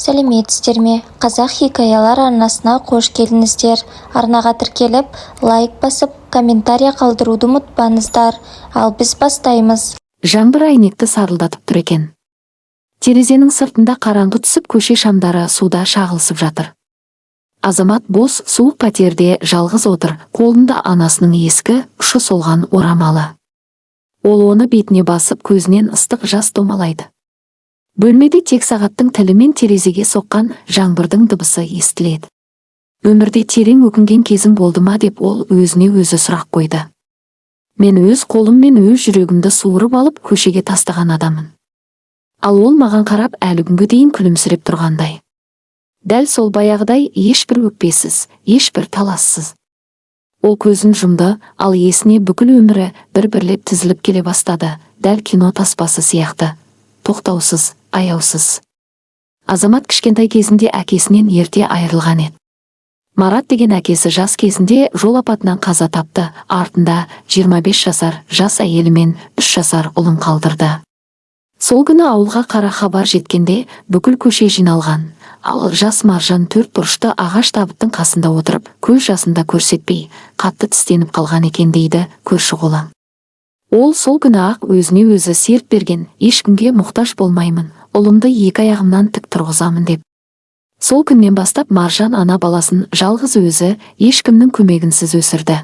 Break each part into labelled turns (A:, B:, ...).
A: Сәлеметсіздер ме! Қазақ хикаялар арнасына қош келдіңіздер! Арнаға тіркеліп, лайк басып, комментария қалдыруды ұмытпаңыздар. Ал біз бастаймыз.
B: Жаңбыр әйнекті сарылдатып тұр екен. Терезенің сыртында қараңғы түсіп, көше шамдары суда шағылысып жатыр. Азамат бос, суық пәтерде жалғыз отыр, қолында анасының ескі, ұшы солған орамалы. Ол оны бетіне басып, көзінен ыстық жас домалайды. Бөлмеде тек сағаттың тілі мен терезеге соққан жаңбырдың дыбысы естіледі. «Өмірде терең өкінген кезің болды ма?» деп ол өзіне өзі сұрақ қойды. «Мен өз қолыммен өз жүрегімді суырып алып, көшеге тастаған адаммын. Ал ол маған қарап, әлі күнге дейін күлімсіреп тұрғандай. Дәл сол баяғыдай, ешбір өкпесіз, ешбір талассыз». Ол көзін жұмды, ал есіне бүкіл өмірі бір-бірлеп тізіліп келе бастады, дәл кино таспасы сияқты. Тоқтаусыз, аяусыз. Азамат кішкентай кезінде әкесінен ерте айырылған еді. Марат деген әкесі жас кезінде жол апатынан қаза тапты, артында 25 жасар жас әйелі мен 3 жасар ұлын қалдырды. Сол күні ауылға қара хабар жеткенде, бүкіл көше жиналған. Ал жас Маржан төрт бұрышты ағаш табыттың қасында отырып, көз жасын да көрсетпей, қатты тістеніп қалған екен дейді көрші қолаң. Ол сол күні ақ өзіне өзі серт берген: «Ешкімге мұқтаж болмаймын, ұлымды екі аяғымнан тік тұрғызамын», – деп. Сол күннен бастап Маржан ана баласын жалғыз өзі, ешкімнің көмегінсіз өсірді.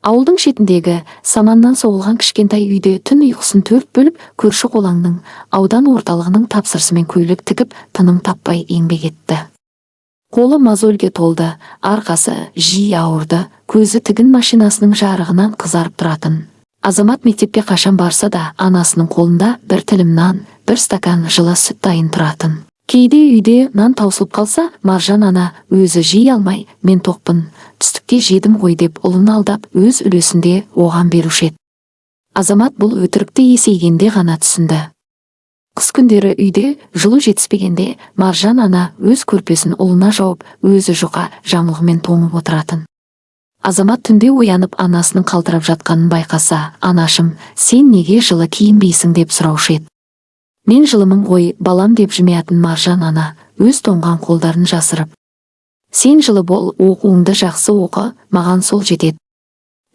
B: Ауылдың шетіндегі саманнан соғылған кішкентай үйде түн ұйқысын төрт бөліп, көрші қолаңның, аудан орталығының тапсырысымен көйлек тігіп, тыным таппай еңбек етті. Қолы мозольге толды, арқасы жиі ауырды, көзі тігін машинасының жарығынан қызарып тұратын. Азамат мектепке қашан барса да, анасының қолында бір тілім нан, бір стакан жылы сүт дайын тұратын. Кейде үйде нан таусылып қалса, Маржан ана «Өзі жей алмай, мен тоқпын, түстікте жедім ғой» деп ұлын алдап, өз үлесін де оған беруші еді. Азамат бұл өтірікті есейгенде ғана түсінді. Қыс күндері үйде жылу жетіспегенде, Маржан ана өз көрпесін ұлына жауып, өзі жұқа жамылғымен тоңып отыратын. Азамат түнде оянып, анасының қалтырап жатқанын байқаса, «Анашым, сен неге жылы киінбейсің?» деп сұраушы еді. «Мен жылымын ғой, балам», – деп жымиятын Маржан ана, өз тоңған қолдарын жасырып. «Сен жылы бол, оқуыңды жақсы оқы, маған сол жетеді».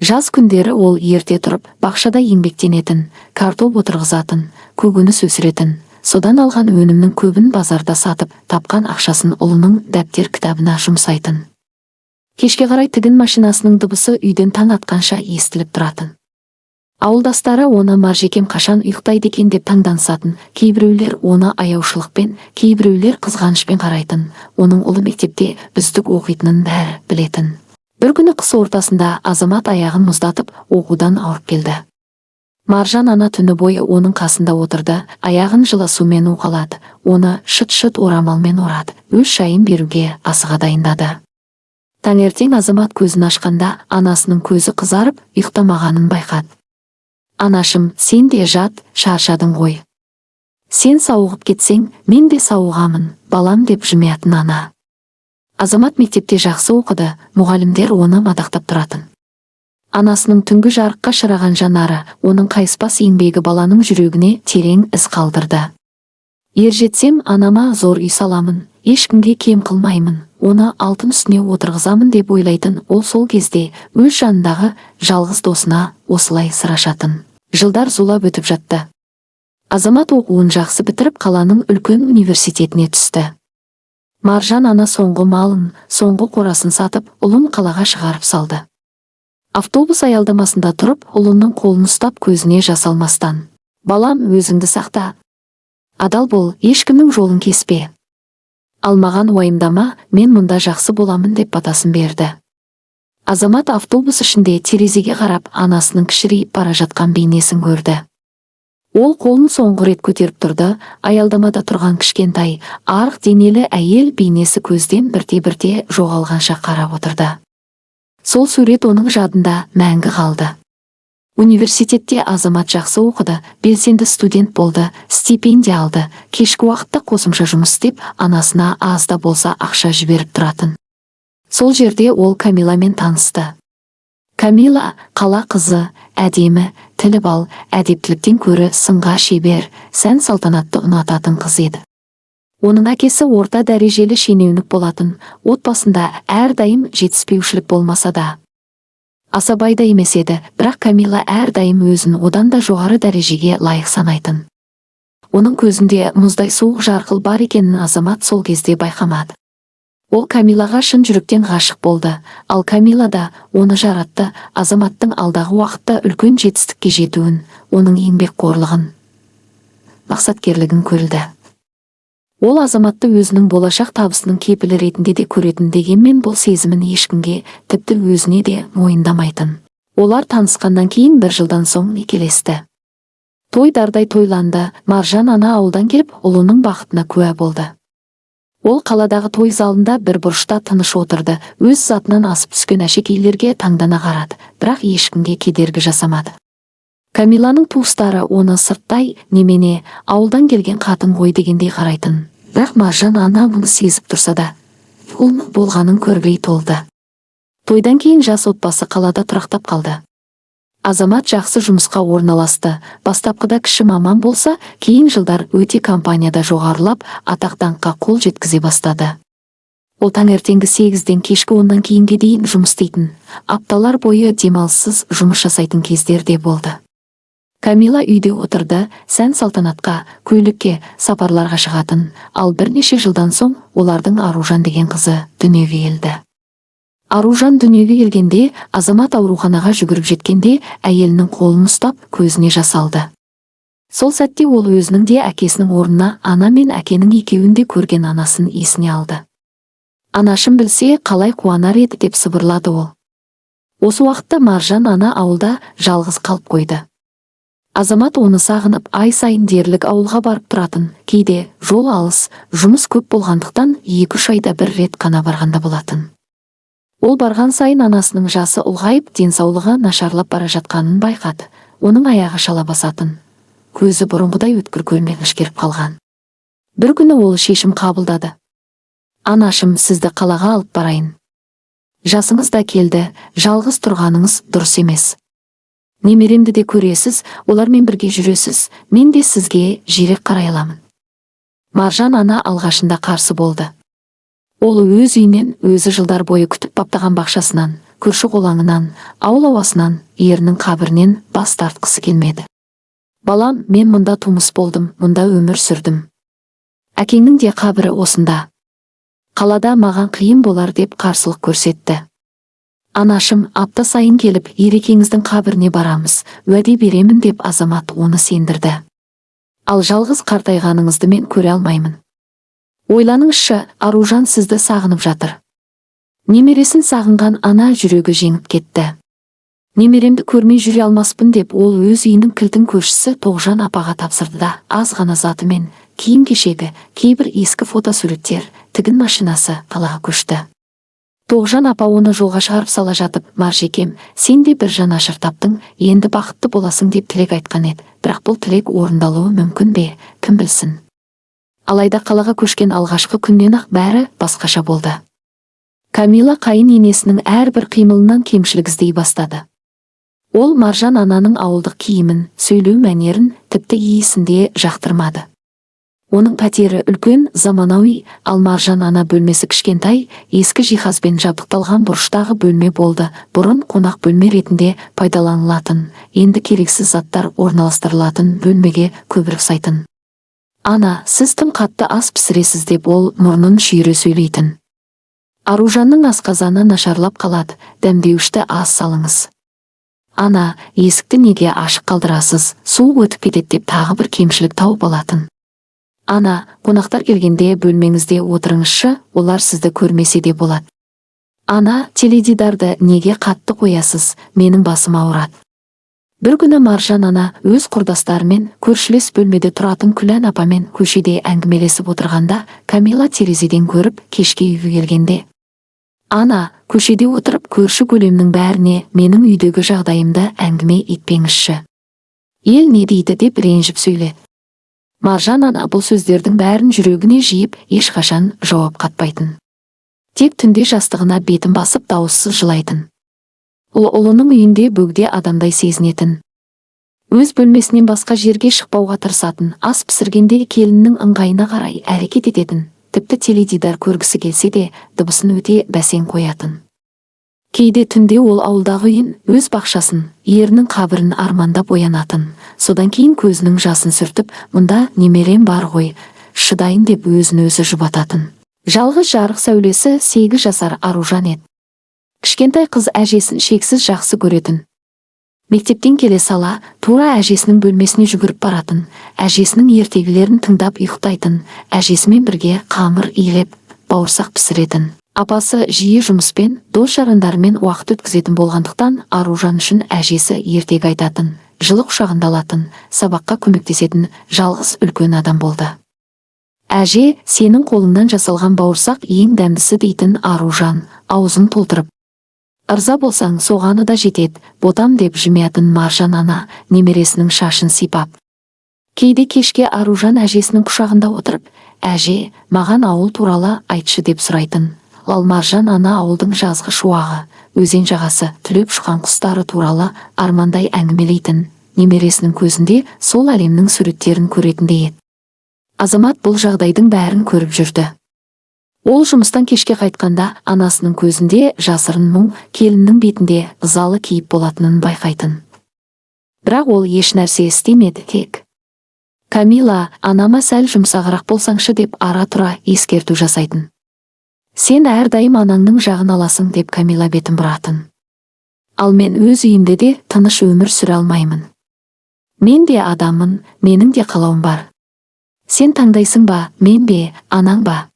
B: Жаз күндері ол ерте тұрып, бақшада еңбектенетін, картоп отырғызатын, көкөніс өсіретін. Содан алған өнімнің көбін базарда сатып, тапқан ақшасын ұлының дәптер кітабына жұмсайтын. Кешке қарай тігін машинасының дыбысы үйден таң атқанша естіліп тұратын. Ауылдастары оны «Маржекем қашан ұйықтайды екен?» деп таңданысатын, кейбіреулер оны аяушылықпен, кейбіреулер қызғанышпен қарайтын. Оның ұлы мектепте үздік оқитынын бәрі білетін. Бір күні қыс ортасында Азамат аяғын мұздатып, оқудан ауырып келді. Маржан ана түні бойы оның қасында отырды, аяғын жылы сумен уқалады, оны шыт-шыт орамалмен орады, өз шайын беруге асыға дайындады. Таңертең Азамат көзін ашқанда, анасының көзі қызарып, ұйықтамағанын байқады. «Анашым, сен де жат, шаршадың ғой. Сен сауығып кетсең, мен де сауығамын, балам», – деп жымиятын ана. Азамат мектепте жақсы оқыды, мұғалімдер оны мадақтап тұратын. Анасының түнгі жарыққа шыраған жанары, оның қайыспас еңбегі баланың жүрегіне терең із қалдырды. «Ержетсем, анама зор үй саламын, ешкімге кем қылмаймын, оны алтын үстіне отырғызамын», – деп ойлайтын ол сол кезде өз жанындағы жалғыз досына осылай сыр ашатын. Жылдар зулап өтіп жатты. Азамат оқуын жақсы бітіріп, қаланың үлкен университетіне түсті. Маржан ана соңғы малын, соңғы қорасын сатып, ұлын қалаға шығарып салды. Автобус аялдамасында тұрып, ұлының қолын ұстап, көзіне жас алмастан: «Балам, өзіңді сақта. Адал бол, ешкімнің жолын кеспе. Ал маған уайымдама, мен мұнда жақсы боламын», – деп батасын берді. Азамат автобус ішінде терезеге қарап, анасының кішірейіп бара жатқан бейнесін көрді. Ол қолын соңғы рет көтеріп тұрды, аялдамада тұрған кішкентай, арық денелі әйел бейнесі көзден бірте-бірте жоғалғанша қарап отырды. Сол сурет оның жадында мәңгі қалды. Университетте Азамат жақсы оқыды, белсенді студент болды, стипендия алды, кешкі уақытта қосымша жұмыс істеп, анасына аз да болса ақша жіберіп тұратын. Сол жерде ол Камиламен танысты. Камила қала қызы, әдемі, тілі бал, әдептіліктен көрі сынға шебер, сән салтанатты ұнататын қыз еді. Оның әкесі орта дәрежелі шенеунік болатын, отбасында әрдайым жетіспеушілік болмаса да аса бай да емес еді, бірақ Камила әрдайым өзін одан да жоғары дәрежеге лайық санайтын. Оның көзінде мұздай суық жарқыл бар екенін Азамат сол кезде байқамады. Ол Камилаға шын жүректен ғашық болды, ал Камила да оны жаратты. Азаматтың алдағы уақытта үлкен жетістікке жетуін, оның еңбекқорлығын, мақсаткерлігін көрді. Ол Азаматты өзінің болашақ табысының кепілі ретінде де көретін, дегенмен бұл сезімін ешкімге, тіпті өзіне де мойындамайтын. Олар танысқаннан кейін бір жылдан соң некелесті. Той дардай тойланды. Маржан ана ауылдан келіп, ұлының бақытына куә болды. Ол қаладағы той залында бір бұрышта тыныш отырды, өз затынан асып түскен әшекейлерге таңдана қарады, бірақ ешкімге кедергі жасамады. Камиланың туыстары оны сырттай «немене, ауылдан келген қатын ғой» дегендей қарайтын. Бірақ Маржан ана мұны сезіп тұрса да, ұлының болғанын көргей толды. Тойдан кейін жас отбасы қалада тұрақтап қалды. Азамат жақсы жұмысқа орналасты. Бастапқыда кіші маман болса, кейін жылдар өте компанияда жоғарылап, атақ даңққа қол жеткізе бастады. Ол таңертеңгі 8-ден кешкі 10-нан кейінге дейін жұмыс істейтін, апталар бойы демалыссыз жұмыс жасайтын кездер де болды. Камила үйде отырды, сән салтанатқа, көйлекке, сапарларға шығатын, ал бірнеше жылдан соң олардың Аружан деген қызы дүниеге келді. Аружан дүниеге келгенде, Азамат ауруханаға жүгіріп жеткенде, әйелінің қолын ұстап, көзіне жас алды. Сол сәтте ол өзінің де әкесінің орнына ана мен әкенің екеуін де көрген анасын есіне алды. «Анашым білсе, қалай қуанар еді», – деп сыбырлады ол. Осы уақытта Маржан ана ауылда жалғыз қалып қойды. Азамат оны сағынып, ай сайын дерлік ауылға барып тұратын, кейде жол алыс, жұмыс көп болғандықтан 2-3 айда бір рет қана барғанда болатын. Ол барған сайын анасының жасы ұлғайып, денсаулығы нашарлап бара жатқанын байқады. Оның аяғы шала басатын, көзі бұрынғыдай өткір көрмей ішкеріп қалған. Бір күні ол шешім қабылдады. «Анашым, сізді қалаға алып барайын. Жасыңыз да келді, жалғыз тұрғаныңыз дұрыс емес. Немеремді де көресіз, олармен бірге жүресіз, мен де сізге жирек қарай аламын». Маржан ана алғашында қарсы болды. Ол өз үйінен, өзі жылдар бойы күтіп баптаған бақшасынан, көрші қолаңынан, ауыл ауасынан, ерінің қабірінен бас тартқысы келмеді. «Балам, мен мұнда тумыс болдым, мұнда өмір сүрдім. Әкеңнің де қабірі осында. Қалада маған қиын болар», – деп қарсылық көрсетті. «Анашым, апта сайын келіп, ерекеңіздің қабіріне барамыз, уәде беремін», – деп Азамат оны сендірді. «Ал жалғыз қартайғаныңызды мен көре алмаймын. Ойланыңызшы, Аружан сізді сағынып жатыр». Немересін сағынған ана жүрегі жеңіп кетті. «Немеремді көрмей жүре алмаспын», – деп ол өз үйінің кілтін көршісі Тоғжан апаға тапсырды да, аз ғана затымен, киім-кешегі, кейбір ескі фотосуреттер, тігін машинасы қалаға көшті. Тоғжан апа оны жолға шығарып сала жатып, «Маржекем, сен де бір жанашыр таптың, енді бақытты боласың», – деп тілек айтқан еді. Бірақ бұл тілек орындалуы мүмкін бе, кім білсін. Алайда қалаға көшкен алғашқы күннен-ақ бәрі басқаша болды. Камила қайын енесінің әрбір қимылынан кемшілік іздей бастады. Ол Маржан ананың ауылдық киімін, сөйлеу мәнерін, тіпті иісін де жақтырмады. Оның пәтері үлкен, заманауи, ал Маржан ана бөлмесі кішкентай, ескі жиһазбен жабдықталған бұрыштағы бөлме болды. Бұрын қонақ бөлме ретінде пайдаланылатын, енді керексіз заттар орналастырылатын бөлмеге көбірек ұқсайтын. «Ана, сіз тым қатты ас пісіресіз», – деп ол мұрнын шүйіре сөйлейтін. «Аружанның асқазаны нашарлап қалады, дәмдеуішті аз салыңыз». «Ана, есікті неге ашық қалдырасыз, суық өтіп кетеді», – деп тағы бір кемшілік тауып алатын. «Ана, қонақтар келгенде бөлмеңізде отырыңызшы, олар сізді көрмесе де болады». «Ана, теледидарды неге қатты қоясыз, менің басым ауырады». Бір күні Маржан ана өз құрдастарымен, көршілес бөлмеде тұратын Күлән апамен көшеде әңгімелесіп отырғанда, Камила терезеден көріп, кешке үйге келгенде, «Ана, көшеде отырып көрші көлемнің бәріне менің үйдегі жағдайымды әңгіме етпеңізші. Ел не дейді?» – деп ренжіп сөйледі. Маржан ана бұл сөздердің бәрін жүрегіне жиып, ешқашан жауап қатпайтын. Тек түнде жастығына бетін басып, дауыссыз жылайтын. Ол ұлының үйінде бөгде адамдай сезінетін. Өз бөлмесінен басқа жерге шықпауға тырысатын, ас пісіргенде келіннің ыңғайына қарай әрекет ететін, тіпті теледидар көргісі келсе де, дыбысын өте бәсең қоятын. Кейде түнде ол ауылдағы үйін, өз бақшасын, ерінің қабірін армандап оянатын. Содан кейін көзінің жасын сүртіп, мұнда немерем бар ғой, шыдайын деп өзін өзі жұбататын. Жалғыз жарық сәулесі 8 жасар Аружан еді. Кішкентай қыз әжесін шексіз жақсы көретін. Мектептен келе сала тура әжесінің бөлмесіне жүгіріп баратын, әжесінің ертегілерін тыңдап ұйықтайтын, әжесімен бірге қамыр илеп, бауырсақ пісіретін. Апасы жиі жұмыспен, дос-жарандарымен уақыт өткізетін болғандықтан, Аружан үшін әжесі ертегі айтатын, жылы құшағында алатын, сабаққа көмектесетін жалғыз үлкен адам болды. «Әже, сенің қолыңнан жасалған бауырсақ ең дәмдісі», – дейтін Аружан, аузын толтырып. «Ырза болсаң, соғаны да жетеді, ботам», – деп жымиятын Маржан ана, немересінің шашын сипап. Кейде кешке Аружан әжесінің құшағында отырып, «Әже, маған ауыл туралы айтшы», – деп сұрайтын. Ал Маржан ана ауылдың жазғы шуағы, өзен жағасы, түлеп ұшқан құстары туралы армандай әңгімелейтін, немересінің көзінде сол әлемнің суреттерін көретіндей еді. Азамат бұл жағдайдың бәрін көріп жүрді. Ол жұмыстан кешке қайтқанда анасының көзінде жасырын мұң, келіннің бетінде ызалы кейіп болатынын байқайтын. Бірақ ол еш нәрсе істемеді, тек «Камила, анама сәл жұмсағырақ болсаңшы», – деп ара-тұра ескерту жасайтын. «Сен әрдайым анаңның жағын аласың», – деп Камила бетін бұратын. «Ал мен өз үйімде де тыныш өмір сүре алмаймын. Мен де адаммын, менің де қалауым бар. Сен таңдайсың ба, мен бе, анаң ба?»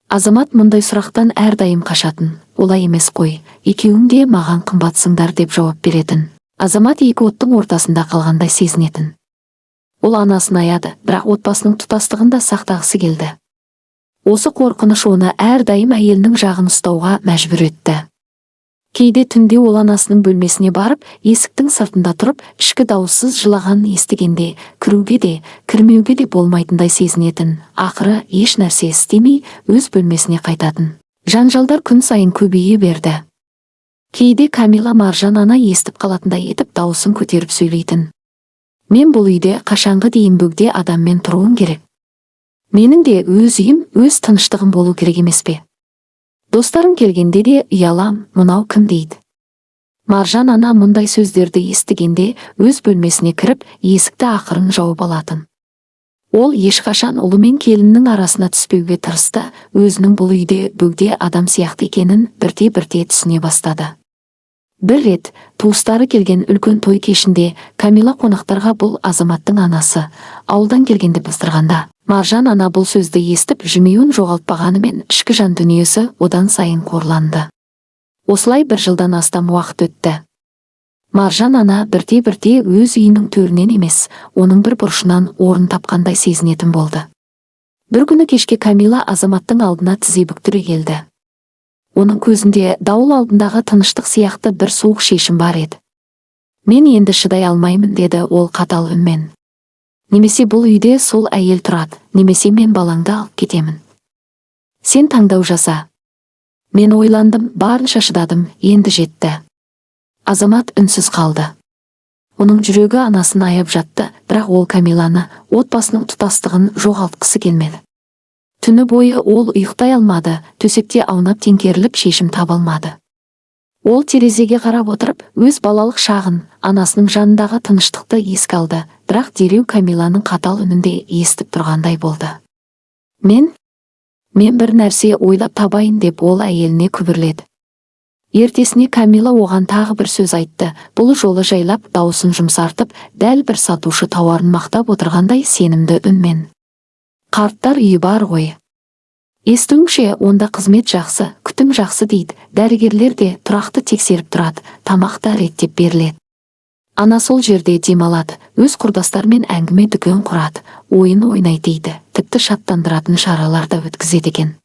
B: Азамат мұндай сұрақтан әрдайым қашатын. «Олай емес қой, екеуің де маған қымбатсыңдар», – деп жауап беретін. Азамат екі оттың ортасында қалғандай сезінетін. Ол анасын аяды, бірақ отбасының тұтастығын да сақтағысы келді. Осы қорқыныш оны әрдайым әйелінің жағын ұстауға мәжбүр етті. Кейде түнде ол анасының бөлмесіне барып, есіктің сыртында тұрып, ішкі дауыссыз жылағанын естігенде, кіруге де, кірмеуге де болмайтындай сезінетін, ақыры еш нәрсе істемей, өз бөлмесіне қайтатын. Жанжалдар күн сайын көбейе берді. Кейде Камила Маржан ана естіп қалатындай етіп дауысын көтеріп сөйлейтін. «Мен бұл үйде қашанғы дейін бөгде адаммен тұруым керек? Менің де өз үйім, өз тыныштығым болу керек емес пе? Достарым келгенде де ұялам, мынау кім дейді». Маржан ана мұндай сөздерді естігенде өз бөлмесіне кіріп, есікті ақырын жауып алатын. Ол ешқашан ұлы мен келіннің арасына түспеуге тырысты, өзінің бұл үйде бөгде адам сияқты екенін бірте-бірте түсіне бастады. Бір рет туыстары келген үлкен той кешінде Камила қонақтарға бұл Азаматтың анасы, ауылдан келген деп таныстырғанда, Маржан ана бұл сөзді естіп, жымиюын жоғалтпағанымен, ішкі жан дүниесі одан сайын қорланды. Осылай бір жылдан астам уақыт өтті. Маржан ана бірте-бірте өз үйінің төрінен емес, оның бір бұрышынан орын тапқандай сезінетін болды. Бір күні кешке Камила Азаматтың алдына тізе бүктіре келді. Оның көзінде дауыл алдындағы тыныштық сияқты бір суық шешім бар еді. «Мен енді шыдай алмаймын», – деді ол қатал үнмен. «Немесе бұл үйде сол әйел тұрады, немесе мен балаңды алып кетемін. Сен таңдау жаса. Мен ойландым, барынша шыдадым, енді жетті». Азамат үнсіз қалды. Оның жүрегі анасын аяп жатты, бірақ ол Камиланы, отбасының тұтастығын жоғалтқысы келмеді. Түні бойы ол ұйықтай алмады, төсекте аунап теңкеріліп, шешім таба алмады. Ол терезеге қарап отырып, өз балалық шағын, анасының жанындағы тыныштықты еске алды, бірақ дереу Камиланың қатал үнінде естіп тұрғандай болды. Мен бір нәрсе ойлап табайын», – деп ол әйеліне күбірледі. Ертесіне Камила оған тағы бір сөз айтты, бұл жолы жайлап, дауысын жұмсартып, дәл бір сатушы тауарын мақтап отырғандай сенімді үнмен. «Қарттар үйі бар ғой. Естуімше, онда қызмет жақсы, күтім жақсы дейді, дәрігерлер де тұрақты тексеріп тұрады, тамақ та реттеп беріледі. Ана сол жерде демалады, өз құрдастарымен әңгіме дүкен құрады, ойын ойнайды дейді, тіпті шаттандыратын шаралар да өткізеді екен.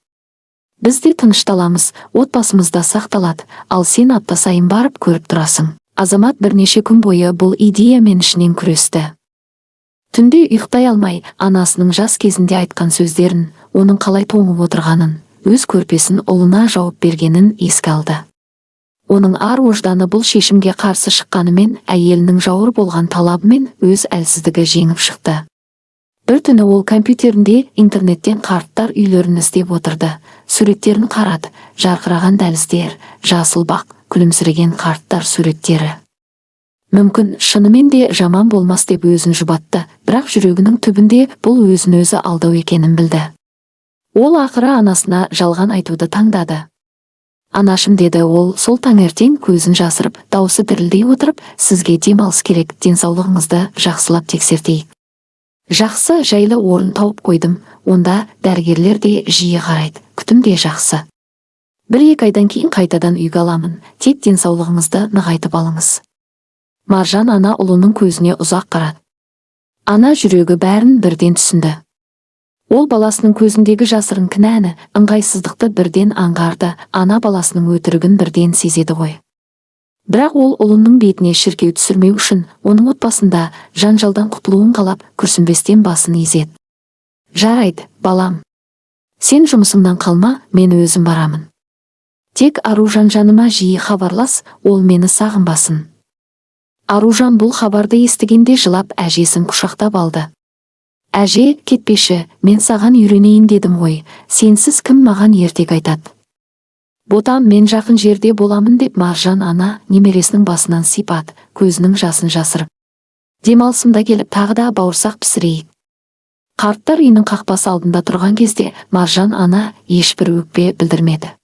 B: Біз де тынышталамыз, отбасымыз да сақталады, ал сен апта сайын барып көріп тұрасың». Азамат бірнеше күн бойы бұл идеямен ішінен күресті. Түнде ұйықтай алмай, анасының жас кезінде айтқан сөздерін, оның қалай тоңып отырғанын, өз көрпесін ұлына жауып бергенін еске алды. Оның ар-ожданы бұл шешімге қарсы шыққанымен, әйелінің жауыр болған талабымен өз әлсіздігі жеңіп шықты. Бір түні ол компьютерінде интернеттен қарттар үйлерін іздеп отырды. Суреттерін қарады: жарқыраған дәліздер, жасыл бақ, күлімсіреген қарттар суреттері. Мүмкін, шынымен де жаман болмас деп өзін жұбатты, бірақ жүрегінің түбінде бұл өзін өзі алдау екенін білді. Ол ақыры анасына жалған айтуды таңдады. «Анашым», – деді ол сол таңертең көзін жасырып, даусы дірілдей отырып, «сізге демалыс керек, денсаулығыңызды жақсылап тексертейік. Жақсы, жайлы орын тауып қойдым, онда дәрігерлер де жиі қарайды, күтім де жақсы. 1-2 айдан кейін қайтадан үйге аламын, тек денсаулығыңызды нығайтып алыңыз». Маржан ана ұлының көзіне ұзақ қарады. Ана жүрегі бәрін бірден түсінді. Ол баласының көзіндегі жасырын кінәні, ыңғайсыздықты бірден аңғарды. Ана баласының өтірігін бірден сезеді ғой. Бірақ ол ұлының бетіне шіркеу түсірмеу үшін, оның отбасында жанжалдан құтылуын қалап, күрсінбестен басын изеді. «Жарайды, балам. Сен жұмысыңнан қалма, мен өзім барамын. Тек Аружан жаныма жиі хабарлас, ол мені сағынбасын». Аружан бұл хабарды естігенде жылап, әжесін құшақтап алды. «Әже, кетпеші, мен саған үйренейін дедім ғой, сенсіз кім маған ертек айтады?» «Ботам, мен жақын жерде боламын», – деп Маржан ана немересінің басынан сипады, көзінің жасын жасырып. «Демалысымда келіп, тағы да бауырсақ пісірейік». Қарттар үйінің қақпасы алдында тұрған кезде Маржан ана ешбір өкпе білдірмеді.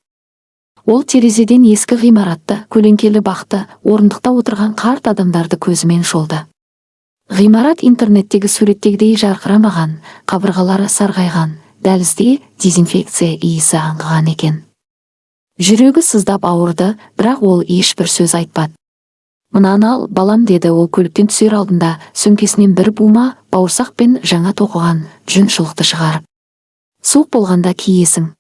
B: Ол терезеден ескі ғимаратты, көлеңкелі бақты, орындықта отырған қарт адамдарды көзімен шолды. Ғимарат интернеттегі суреттегідей жарқырамаған, қабырғалары сарғайған, дәлізде дезинфекция иісі аңқыған екен. Жүрегі сыздап ауырды, бірақ ол ешбір сөз айтпады. «Мынаны ал, балам», – деді ол көліктен түсер алдында, сөмкесінен бір бума бауырсақ пен жаңа тоқыған жүн шұлықты шығарып. «Суық болғанда киесің.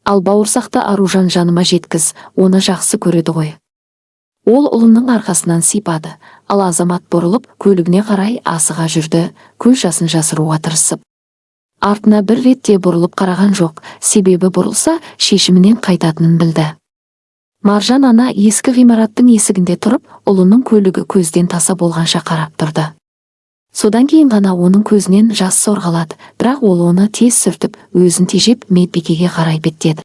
B: Ал бауырсақты Аружан жаныма жеткіз, оны жақсы көреді ғой». Ол ұлының арқасынан сипады, ал Азамат бұрылып, көлігіне қарай асыға жүрді, көз жасын жасыруға тырысып. Артына бір рет те бұрылып қараған жоқ, себебі бұрылса, шешімінен қайтатынын білді. Маржан ана ескі ғимараттың есігінде тұрып, ұлының көлігі көзден таса болғанша қарап тұрды. Содан кейін ғана оның көзінен жас сорғалады, бірақ ол оны тез сүртіп, өзін тежеп, медбикеге қарай беттеді.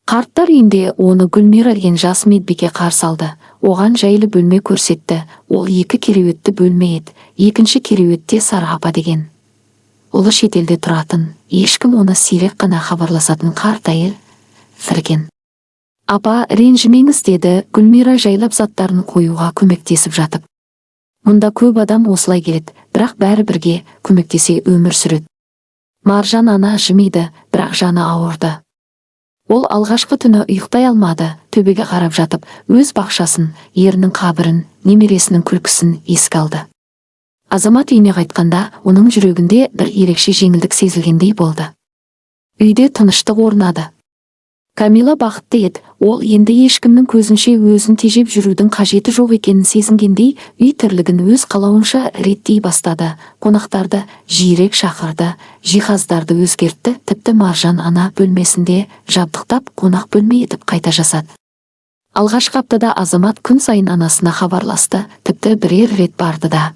B: Қарттар үйінде оны Гүлмира деген жас медбике қарсы алды. Оған жайлы бөлме көрсетті. Ол екі кереуетті бөлме еді. Екінші кереуетте Сара апа деген, ұлы шетелде тұратын, ешкім оны сирек қана хабарласатын қарт әйел екен. «Апа, ренжімеңіз», – деді Гүлмира жайлап заттарын қоюға көмектесіп жатып. «Мұнда көп адам осылай келеді, бірақ бәрі бірге көмектесе өмір сүреді». Маржан ана жымиды, бірақ жаны ауырды. Ол алғашқы түні ұйықтай алмады. Төбеге қарап жатып, өз бақшасын, ерінің қабірін, немересінің күлкісін еске алды. Азамат үйіне қайтқанда оның жүрегінде бір ерекше жеңілдік сезілгендей болды. Үйде тыныштық орнады. Камила бақытты еді. Ол енді ешкімнің көзінше өзін тежеп жүрудің қажеті жоқ екенін сезінгендей, үй тірлігін өз қалауынша реттей бастады. Қонақтарды жиірек шақырды, жиһаздарды өзгертті, тіпті Маржан ана бөлмесінде жабдықтап, қонақ бөлме етіп қайта жасады. Алғашқы аптада Азамат күн сайын анасына хабарласты, тіпті бірер рет барды да.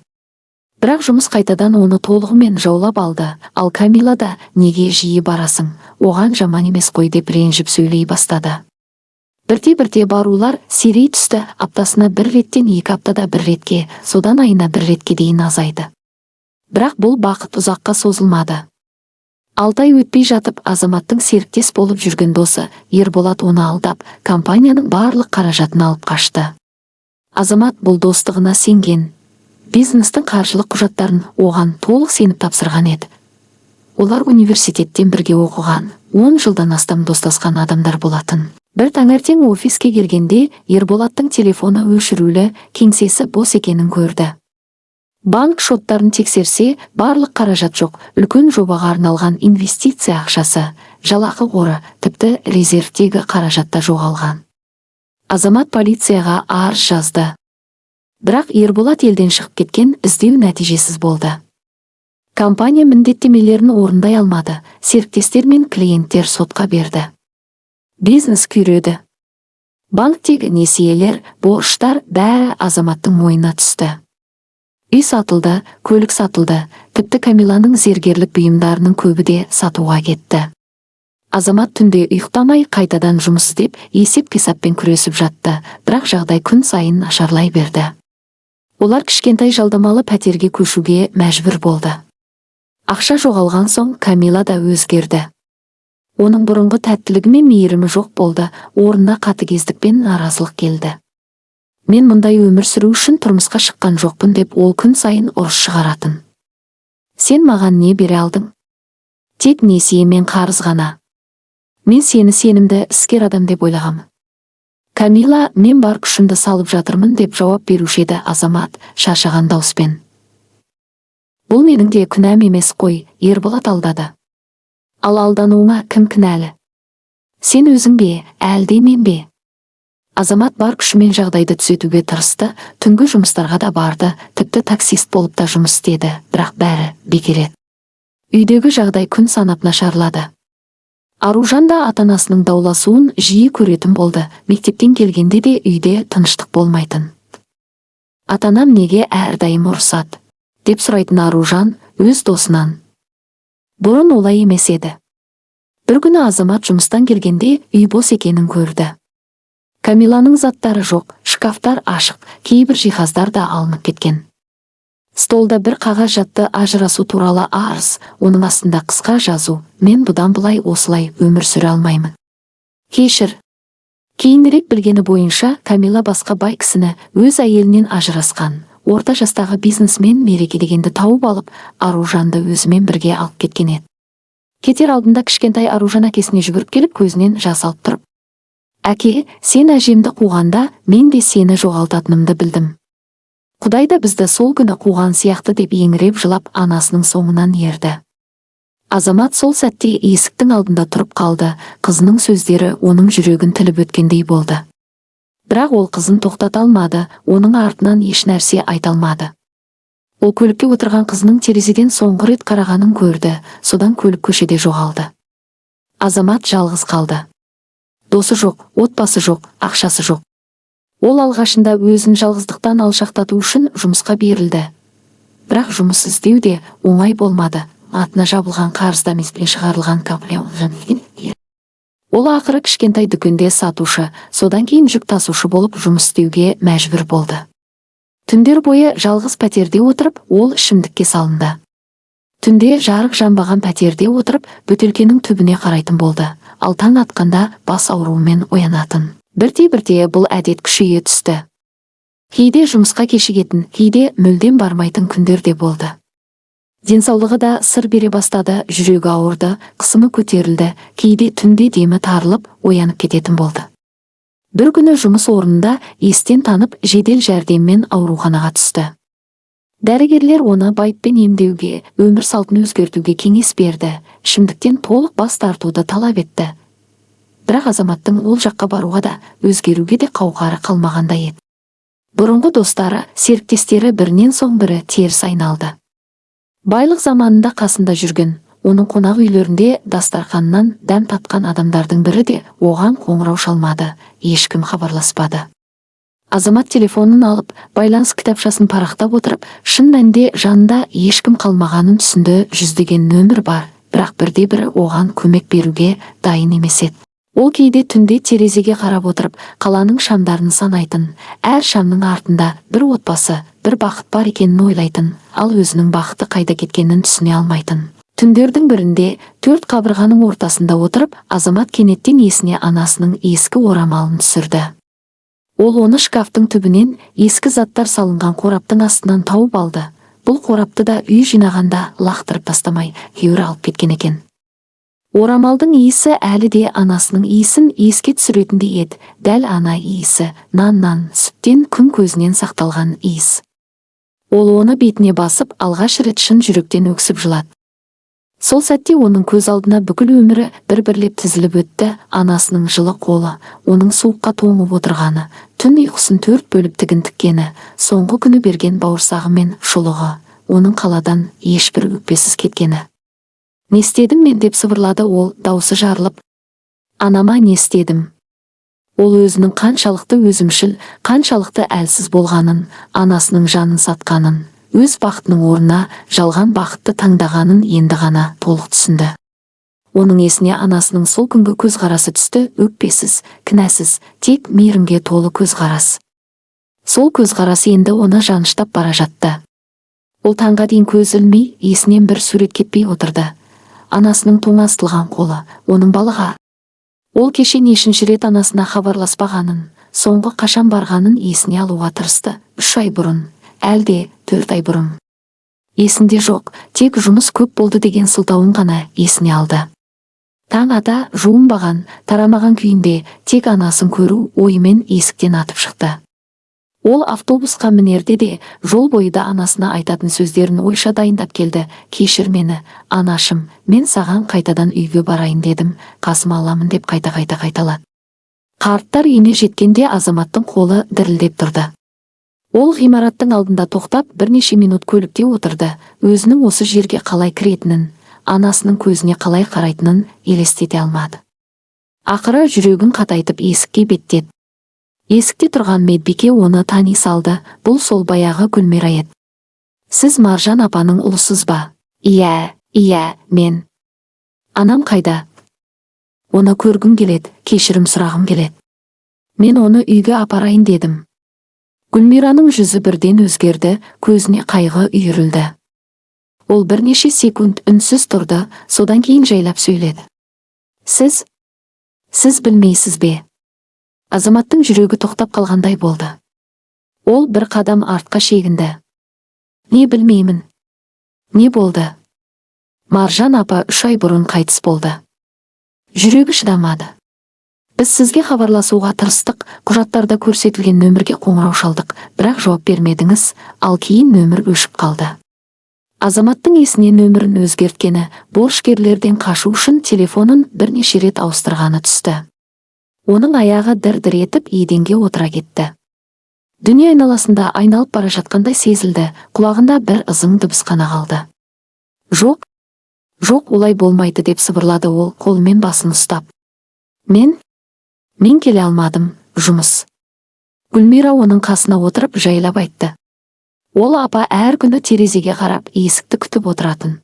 B: Бірақ жұмыс қайтадан оны толығымен жаулап алды, ал Камила да «неге жиі барасың, оған жаман емес қой» деп ренжіп сөйлей бастады. Бірте-бірте барулар сирей түсті, аптасына бір реттен 2 аптада бір ретке, содан айына бір ретке дейін азайды. Бірақ бұл бақыт ұзаққа созылмады. 6 ай өтпей жатып, Азаматтың серіктес болып жүрген досы Ерболат оны алдап, компанияның барлық қаражатын алып қашты. Азамат бұл достығына сенген, бизнестің қаржылық құжаттарын оған толық сеніп тапсырған еді. Олар университеттен бірге оқыған, 10 жылдан астам достасқан адамдар болатын. Бір таңертең офиске келгенде Ерболаттың телефоны өшірулі, кеңсесі бос екенін көрді. Банк шоттарын тексерсе, барлық қаражат жоқ, үлкен жобаға арналған инвестиция ақшасы, жалақы қоры, тіпті резервтегі қаражат та жоғалған. Азамат полицияға арыз жазды. Бірақ Ерболат елден шығып кеткен, іздеу нәтижесіз болды. Компания міндеттемелерін орындай алмады, серіктестер мен клиенттер сотқа берді. Бизнес күйреді. Банктегі несиелер, борыштар бәрі Азаматтың мойнына түсті. Үй сатылды, көлік сатылды, тіпті Камиланың зергерлік бұйымдарының көбі де сатуға кетті. Азамат түнде ұйықтамай қайтадан жұмыс істеп, есеп-қисаппен күресіп жатты, бірақ жағдай күн сайын нашарлай берді. Олар кішкентай жалдамалы пәтерге көшуге мәжбүр болды. Ақша жоғалған соң Камила да өзгерді. Оның бұрынғы тәттілігі мен мейірімі жоқ болды, орнына қатыгездік пен наразылық келді. «Мен мұндай өмір сүру үшін тұрмысқа шыққан жоқпын», – деп ол күн сайын ұрыс шығаратын. «Сен маған не бере алдың? Тек несие мен қарыз ғана. Мен сені сенімді, іскер адам деп ойлағам». «Камила, мен бар күшімді салып жатырмын», – деп жауап беруші еді Азамат шаршаған дауыспен. «Бұл менің де күнәм емес қой, Ерболат алдады». «Ал алдануыңа кім кінәлі? Сен өзің бе, әлде мен бе?» Азамат бар күшімен жағдайды түзетуге тырысты, түнгі жұмыстарға да барды, тіпті таксист болып та жұмыс істеді, бірақ бәрі бекер еді. Үйдегі жағдай күн санап нашарлады. Аружан да ата-анасының дауласуын жиі көретін болды, мектептен келгенде де үйде тыныштық болмайтын. «Ата-анам неге әрдайым ұрысады?» – деп сұрайтын Аружан өз досынан. Бұрын олай емес еді. Бір күні Азамат жұмыстан келгенде үй бос екенін көрді. Камиланың заттары жоқ, шкафтар ашық, кейбір жиһаздар да алынып кеткен. Столда бір қағаз жатты: ажырасу туралы арыз, оның астында қысқа жазу: «Мен бұдан былай осылай өмір сүре алмаймын. Кешір». Кейінірек білгені бойынша, Камила басқа бай кісіні, өз әйелінен ажырасқан, орта жастағы бизнесмен Мереке дегенді тауып алып, Аружанды өзімен бірге алып кеткен еді. Кетер алдында кішкентай Аружан әкесіне жүгіріп келіп, көзінен жас алып тұрып: «Әке, сен әжемді қуғанда, мен де сені жоғалтатынымды білдім. Құдай да бізді сол күні қуған сияқты», – деп еңіреп жылап, анасының соңынан ерді. Азамат сол сәтте есіктің алдында тұрып қалды, қызының сөздері оның жүрегін тіліп өткендей болды. Бірақ ол қызын тоқтата алмады, оның артынан ешнәрсе айта алмады. Ол көлікке отырған қызының терезеден соңғы рет қарағанын көрді, содан көлік көшеде жоғалды. Азамат жалғыз қалды. Досы жоқ, отбасы жоқ, ақшасы жоқ. Ол алғашында өзін жалғыздықтан алшақтату үшін жұмысқа берілді. Бірақ жұмыс іздеу де оңай болмады. Атына жабылған қарызда шығарылған. Ол ақыры кішкентай дүкенде сатушы, содан кейін жүк тасушы болып жұмыс істеуге мәжбүр болды. Түндер бойы жалғыз пәтерде отырып, ол ішімдікке салынды. Түнде жарық жанбаған пәтерде отырып, бөтелкенің түбіне қарайтын болды, ал таң атқанда бас ауруымен оянатын. Бірте-бірте бұл әдет күшейе түсті. Кейде жұмысқа кешігетін, кейде мүлдем бармайтын күндер де болды. Денсаулығы да сыр бере бастады, жүрегі ауырды, қысымы көтерілді, кейде түнде демі тарылып, оянып кететін болды. Бір күні жұмыс орнында естен танып, жедел жәрдеммен ауруханаға түсті. Дәрігерлер оны байыппен емдеуге, өмір салтын өзгертуге кеңес берді, ішімдіктен толық бас тартуды талап етті. Бірақ Азаматтың ол жаққа баруға да, өзгеруге де қауқары қалмағандай еді. Бұрынғы достары, серіктестері бірінен соң бірі теріс айналды. Байлық заманында қасында жүрген, оның қонақ үйлерінде дастарханнан дәм татқан адамдардың бірі де оған қоңырау шалмады, ешкім хабарласпады. Азамат телефонын алып, байланыс кітапшасын парақтап отырып, шын мәнінде жанында ешкім қалмағанын түсінді. Жүздеген нөмір бар, бірақ бірде-бірі оған көмек беруге дайын емес еді. Ол кейде түнде терезеге қарап отырып, қаланың шамдарын санайтын, әр шамның артында бір отбасы, бір бақыт бар екенін ойлайтын, ал өзінің бақыты қайда кеткенін түсіне алмайтын. Түндердің бірінде төрт қабырғаның ортасында отырып, Азамат кенеттен есіне анасының ескі орамалын түсірді. Ол оны шкафтың түбінен, ескі заттар салынған қораптың астынан тауып алды. Бұл қорапты да үй жинағанда лақтырып тастамай, күйеуі алып кеткен екен. Орамалдың иісі әлі де анасының иісін еске түсіретіндей еді, дәл ана иісі, наннан, сүттен, күн көзінен сақталған иіс. Ол оны бетіне басып, алғаш рет шын жүректен өксіп жылады. Сол сәтте оның көз алдына бүкіл өмірі бір-бірлеп тізіліп өтті: анасының жылы қолы, оның суыққа тоңып отырғаны, түн ұйқысын төрт бөліп тігін тіккені, соңғы күні берген бауырсағы мен шұлығы, оның қаладан ешбір өкпесіз кеткені. «Не істедім мен?» – деп сыбырлады ол даусы жарылып. «Анама не істедім?» Ол өзінің қаншалықты өзімшіл, қаншалықты әлсіз болғанын, анасының жанын сатқанын, өз бақытының орнына жалған бақытты таңдағанын енді ғана толық түсінді. Оның есіне анасының сол күнгі көзқарасы түсті: өкпесіз, кінәсіз, тек мейірімге толы көзқарас. Сол көзқарас енді оны жаныштап бара жатты. Ол таңға дейін көз ілмей, есінен бір сурет кетпей отырды: анасының тоңазытылған қолы, оның балаға. Ол кеше нешінші рет анасына хабарласпағанын, соңғы қашан барғанын есіне алуға тырысты. 3 ай бұрын, әлде 4 ай бұрын, есінде жоқ. Тек жұмыс көп болды деген сылтауын ғана есіне алды. Таң ата жуынбаған, тарамаған күйінде, тек анасын көру ойымен есіктен атып шықты. Ол автобусқа мінерде де, жол бойы да анасына айтатын сөздерін ойша дайындап келді: «Кешір мені, анашым, мен саған қайтадан үйге барайын дедім, қасыма аламын», — деп қайта-қайта қайталады. Қарттар үйіне жеткенде Азаматтың қолы дірілдеп тұрды. Ол ғимараттың алдында тоқтап, бірнеше минут көлікте отырды. Өзінің осы жерге қалай кіретінін, анасының көзіне қалай қарайтынын елестете алмады. Ақыры жүрегін қатайтып, есікке беттеді. Есікте тұрған медбике оны тани салды. Бұл сол баяғы Гүлмира еді. «Сіз Маржан апаның ұлысыз ба?» Иә, мен». «Анам қайда? Оны көргім келеді, кешірім сұрағым келеді. Мен оны үйге апарайын дедім». Гүлмираның жүзі бірден өзгерді, көзіне қайғы үйірілді. Ол бірнеше секунд үнсіз тұрды, содан кейін жайлап сөйледі: Сіз білмейсіз бе?» Азаматтың жүрегі тоқтап қалғандай болды. Ол бір қадам артқа шегінді. «Не білмеймін? Не болды?» «Маржан апа 3 ай бұрын қайтыс болды. Жүрегі шыдамады. Біз сізге хабарласуға тырыстық, құжаттарда көрсетілген нөмірге қоңырау шалдық, бірақ жауап бермедіңіз, ал кейін нөмір өшіп қалды». Азаматтың есіне нөмірін өзгерткені, борышкерлерден қашу үшін телефонын бірнеше рет ауыстырғаны түсті. Оның аяғы дір-дір етіп, еденге отыра кетті. Дүние айналасында айналып бара жатқандай сезілді, құлағында бір ызың дыбыс қана қалды. «Жоқ, жоқ, олай болмайды», — деп сыбырлады ол қолымен басын ұстап. Мен келе алмадым, жұмыс». Гүлмира оның қасына отырып, жайлап айтты: «Ол апа әр күні терезеге қарап, есікті күтіп отыратын.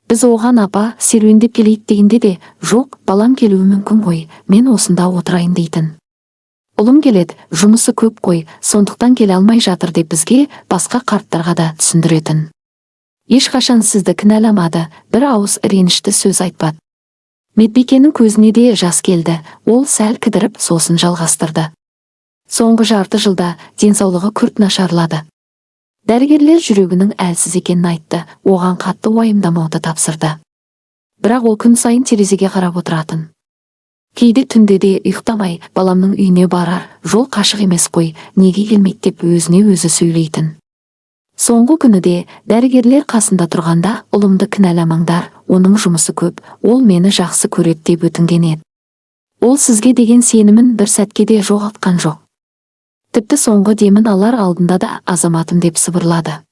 B: Біз оған: "Апа, серуендеп келейік", — дегенде де, "Жоқ, балам келуі мүмкін ғой, мен осында отырайын", — дейтін. "Ұлым келеді, жұмысы көп қой, сондықтан келе алмай жатыр", — деп бізге, басқа қарттарға да түсіндіретін. Ешқашан сізді кінәламады, бір ауыз ренішті сөз айтпады». Медбикенің көзіне де жас келді. Ол сәл кідіріп, сосын жалғастырды: «Соңғы жарты жылда денсаулығы күрт нашарлады. Дәрігерлер жүрегінің әлсіз екенін айтты, оған қатты уайымдамауды тапсырды. Бірақ ол күн сайын терезеге қарап отыратын. Кейде түнде де ұйықтамай, баламның үйіне барар жол қашық емес қой, неге келмейді деп өзіне өзі сөйлейтін. Соңғы күні де дәрігерлер қасында тұрғанда, "Ұлымды кінәламаңдар, оның жұмысы көп, ол мені жақсы көреді", — деп өтінген еді. Ол сізге деген сенімін бір сәтке де жоғалтқан жоқ. Тіпті соңғы демін алар алдында да "Азаматым" деп сыбырлады».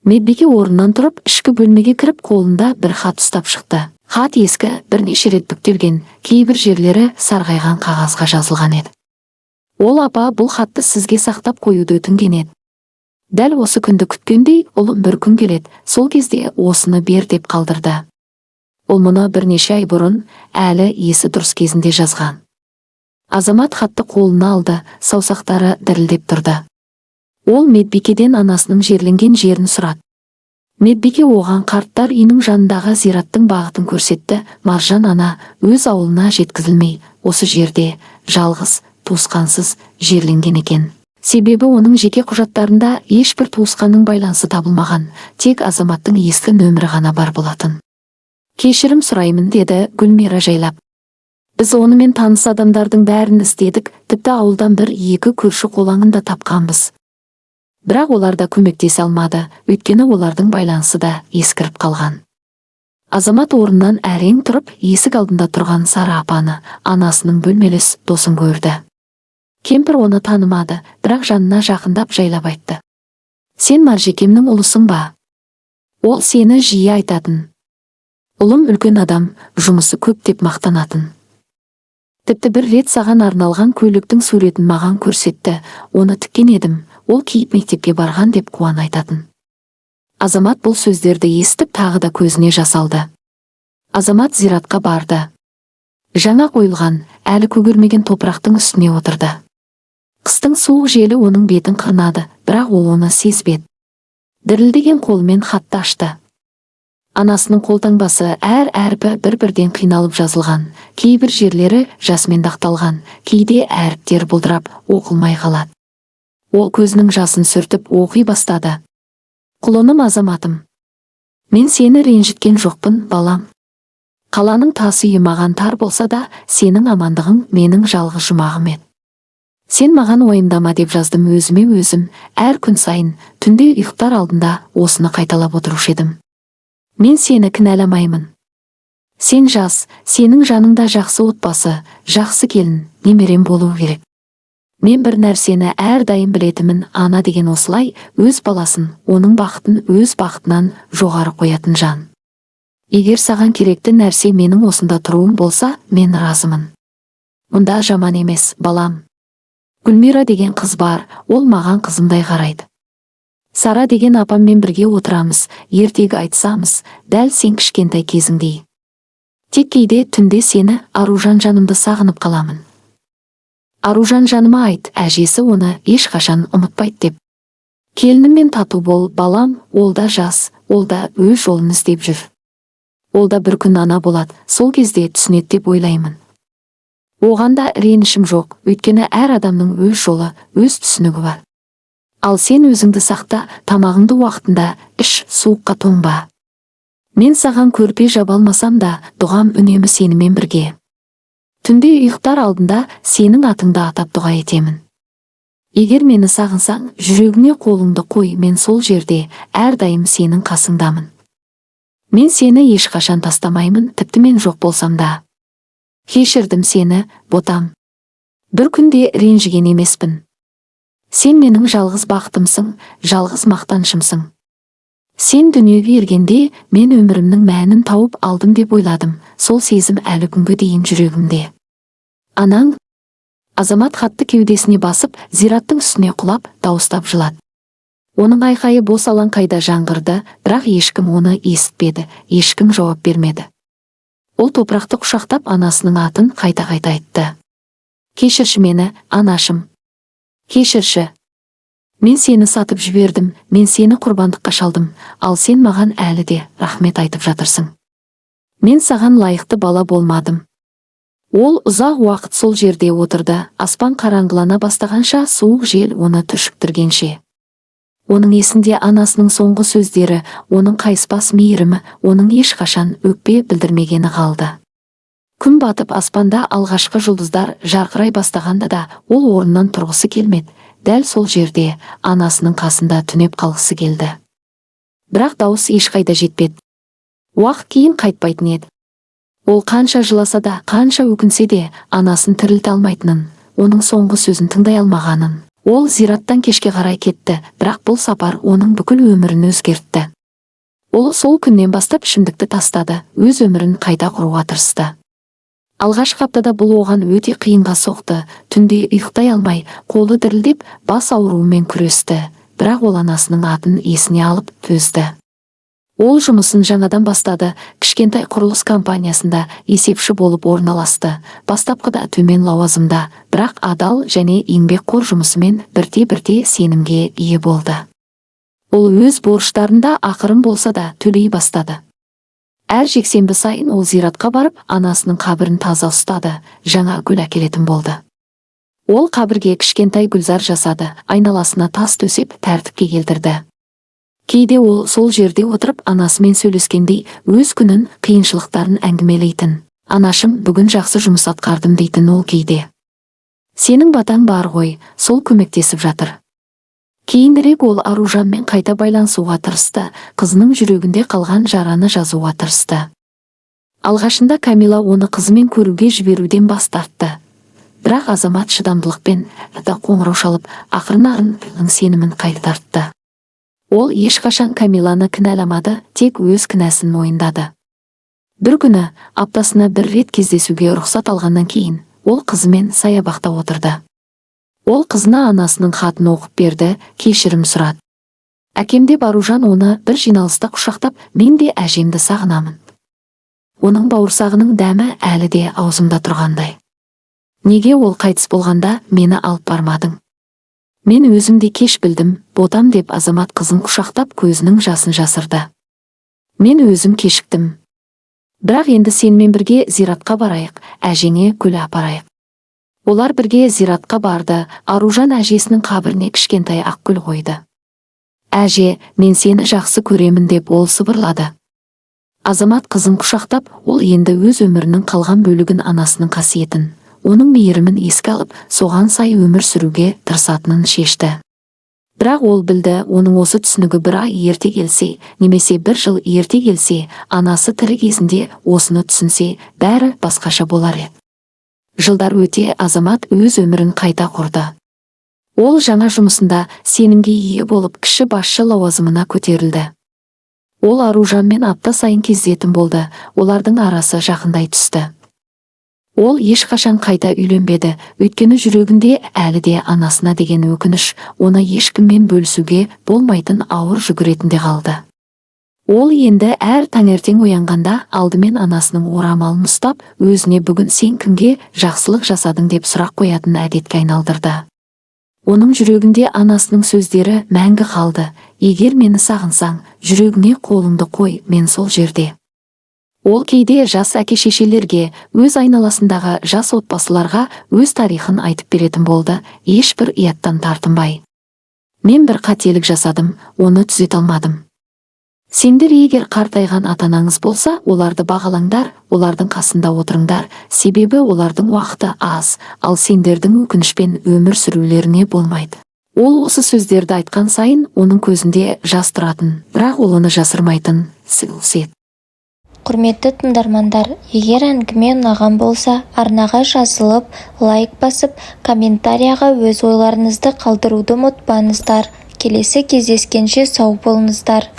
B: Медбике орнынан тұрып, ішкі бөлмеге кіріп, қолында бір хат ұстап шықты. Хат ескі, бірнеше рет бүктелген, кейбір жерлері сарғайған қағазға жазылған еді. «Ол апа бұл хатты сізге сақтап қоюды өтінген еді. Дәл осы күнді күткендей, ұлым бір күн келеді, сол кезде осыны бер деп қалдырды. Ол мұны бірнеше ай бұрын, әлі есі дұрыс кезінде жазған». Азамат хатты қолына алды, саусақтары дірілдеп тұрды. Ол медбикеден анасының жерленген жерін сұрады. Медбике оған қарттар үйінің жанындағы зираттың бағытын көрсетті. Маржан ана өз ауылына жеткізілмей, осы жерде жалғыз, туысқансыз жерленген екен. Себебі оның жеке құжаттарында ешбір туысқанның байланысы табылмаған, тек Азаматтың ескі нөмірі ғана бар болатын. «Кешірім сұраймын», — деді Гүлмира жайлап. «Біз онымен таныс адамдардың бәрін іздедік, тіпті ауылдан бір екі көрші қолаңын да тапқанбыз. Бірақ олар да көмектесе алмады, өйткені олардың байланысы да ескіріп қалған». Азамат орнынан әрең тұрып, есік алдында тұрған Сара апаны, анасының бөлмелес досын көрді. Кемпір оны танымады, бірақ жанына жақындап, жайлап айтты: «Сен Маржекемнің ұлысың ба? Ол сені жиі айтатын. Ұлым үлкен адам, жұмысы көп деп мақтанатын». Тіпті бір рет саған арналған көйлектің суретін маған көрсетті, оны тіккен едім, ол киіп мектепке барған деп қуана айтатын. Азамат бұл сөздерді естіп, тағы да көзіне жас алды. Азамат зиратқа барды. Жаңа қойылған, әлі көгермеген топырақтың үстіне отырды. Қыстың суық желі оның бетін қырнады, бірақ ол оны сезбеді. Дірілдеген қолымен хатты ашты. Анасының қолтаңбасы, әр әрпі бір-бірден қиналып жазылған, кейбір жерлері жасмен дақталған, кейде әріптер бұлдырап, оқылмай қалады. Ол көзінің жасын сүртіп, оқи бастады. «Құлыным Азаматым, мен сені ренжіткен жоқпын, балам. Қаланың тас үйі маған тар болса да, сенің амандығың менің жалғыз жұмағым еді. Сен маған уайымдама деп жаздым өзіме өзім, әр күн сайын түнде ұйықтар алдында осыны қайталап отырушы едім. Мен сені кінәламаймын. Сен жас, сенің жаныңда жақсы отбасы, жақсы келін, немерем болу керек. Мен бір нәрсені әрдайым білетінмін: ана деген осылай өз баласын, оның бақытын өз бақытынан жоғары қоятын жан. Егер саған керекті нәрсе менің осында тұруым болса, мен разымын. Мұнда жаман емес, балам. Гүлмира деген қыз бар, ол маған қызымдай қарайды. Сара деген апаммен бірге отырамыз, ертегі айтысамыз, дәл сен кішкентай кезіңдей. Тек кейде түнде сені, Аружан жанымды, сағынып қаламын. Аружан жаныма айт, әжесі оны ешқашан ұмытпайды деп. Келініммен тату бол, балам, ол да жас, ол да өз жолын іздеп жүр. Ол да бір күн ана болады, сол кезде түсінеді деп ойлаймын. Оған да ренішім жоқ, өйткені әр адамның өз жолы, өз түсінігі бар. Ал сен өзіңді сақта, тамағыңды уақытында іш, суыққа тоңба. Мен саған көрпе жаба алмасам да, дұғам үнемі сенімен бірге. Түнде ұйықтар алдында сенің атыңды атап дұға етемін. Егер мені сағынсаң, жүрегіңе қолыңды қой, мен сол жерде әрдайым сенің қасыңдамын. Мен сені ешқашан тастамаймын, тіпті мен жоқ болсам да. Кешірдім сені, ботам. Бір күнде ренжіген емеспін. Сен менің жалғыз бақытымсың, жалғыз мақтанышымсың. Сен дүниеге келгенде мен өмірімнің мәнін тауып алдым деп ойладым, сол сезім әлі күнге дейін жүрегімде. Анаң». Азамат хатты кеудесіне басып, зираттың үстіне құлап, дауыстап жылады. Оның айқайы бос алаңқайда жаңғырды, бірақ ешкім оны есітпеді, ешкім жауап бермеді. Ол топырақты құшақтап, анасының атын қайта-қайта айтты. «Кешірші мені, анашым. Кешірші. Мен сені сатып жібердім, мен сені құрбандыққа шалдым, ал сен маған әлі де рахмет айтып жатырсың. Мен саған лайықты бала болмадым». Ол ұзақ уақыт сол жерде отырды, аспан қараңғылана бастағанша, суық жел оны түршіктіргенше. Оның есінде анасының соңғы сөздері, оның қайыспас мейірімі, оның ешқашан өкпе білдірмегені қалды. Күн батып, аспанда алғашқы жұлдыздар жарқырай бастағанда да ол орнынан тұрғысы келмеді, дәл сол жерде анасының қасында түнеп қалғысы келді. Бірақ дауыс ешқайда жетпеді. Уақыт кейін қайтпайтын еді. Ол қанша жыласа да, қанша өкінсе де, анасын тірілте алмайтынын, оның соңғы сөзін тыңдай алмағанын. Ол зираттан кешке қарай кетті, бірақ бұл сапар оның бүкіл өмірін өзгертті. Ол сол күннен бастап ішімдікті тастады, өз өмірін қайта құруға тырысты. Алғашқы аптада бұл оған өте қиынға соқты, түнде ұйықтай алмай, қолы дірілдеп, бас ауруымен күресті, бірақ ол анасының атын есіне алып төзді. Ол жұмысын жаңадан бастады, кішкентай құрылыс компаниясында есепші болып орналасты. Бастапқыда төмен лауазымда, бірақ адал және еңбекқор жұмысымен бірте-бірте сенімге ие болды. Ол өз борыштарын да ақырын болса да төлей бастады. Әр жексенбі сайын ол зиратқа барып, анасының қабірін таза ұстады, жаңа гүл әкелетін болды. Ол қабірге кішкентай гүлзар жасады, айналасына тас төсеп, тәртіпке келтірді. Кейде ол сол жерде отырып, анасымен сөйлескендей өз күнін, қиыншылықтарын әңгімелейтін. «Анашым, бүгін жақсы жұмыс атқардым», – дейтін ол кейде. «Сенің батаң бар ғой, сол көмектесіп жатыр». Кейінірек ол Аружанмен қайта байланысуға тырысты, қызының жүрегінде қалған жараны жазуға тырысты. Алғашында Камила оны қызымен көруге жіберуден бас тартты. Бірақ Азамат шыдамдылықпен да қоңырау шалып, ақырын-ақырын сенімін қайтартты. Ол ешқашан Камиланы кінәламады, тек өз кінәсін мойындады. Бір күні, аптасына бір рет кездесуге рұқсат алғаннан кейін, Ол қызымен саябақта отырды. Ол қызына анасының хатын оқып берді, кешірім сұрады. Әкем, деп Аружан оны бір жиналыста құшақтап, мен де әжемді сағынамын. Оның бауырсағының дәмі әлі де аузымда тұрғандай. Неге ол қайтыс болғанда мені алып бармадың? Мен өзім де кеш білдім, ботам, деп Азамат қызын құшақтап, көзінің жасын жасырды. Мен өзім кешіктім. Бірақ енді сенімен бірге зиратқа барайық, әжеңе гүл апарайық. Олар бірге зиратқа барды. Аружан әжесінің қабіріне кішкентай ақ гүл қойды. Әже, мен сені жақсы көремін, деп ол сыбырлады. Азамат қызын құшақтап, ол енді өз өмірінің қалған бөлігін анасының қасиетін, оның мейірімін еске алып, соған сай өмір сүруге тырысатынын шешті. Бірақ ол білді, оның осы түсінігі бір ай ерте келсе немесе бір жыл ерте келсе, анасы тірі кезінде осыны түсінсе, бәрі басқаша болар еді. Жылдар өте Азамат өз өмірін қайта құрды. Ол жаңа жұмысында сенімге ие болып, кіші басшы лауазымына көтерілді. Ол Аружанмен апта сайын кездесетін болды, олардың арасы жақындай түсті. Ол ешқашан қайта үйленбеді, өйткені жүрегінде әлі де анасына деген өкініш оны ешкіммен бөлісуге болмайтын ауыр жүк ретінде қалды. Ол енді әр таңертең оянғанда алдымен анасының орамалын ұстап, өзіне «Бүгін сен кімге жақсылық жасадың?» деп сұрақ қоятын әдетке айналдырды. Оның жүрегінде анасының сөздері мәңгі қалды: «Егер мені сағынсаң, жүрегіңе қолыңды қой, мен сол жерде». Ол кейде жас әке-шешелерге, өз айналасындағы жас отбасыларға өз тарихын айтып беретін болды, ешбір ұяттан тартынбай. Мен бір қателік жасадым, оны түзете алмадым. Сендер, егер қартайған ата-анаңыз болса, оларды бағалаңдар, олардың қасында отырыңдар, себебі олардың уақыты аз, ал сендердің өкінішпен өмір сүрулеріңе болмайды. Ол осы сөздерді айтқан сайын оның көзінде жас тұратын, бірақ ол оны жасырмайтын. Еді.
A: Құрметті тыңдармандар, егер әңгіме ұнаған болса, арнаға жазылып, лайк басып, комментарияға өз ойларыңызды қалдыруды ұмытпаңыздар. Келесі кездескенше сау болыңыздар.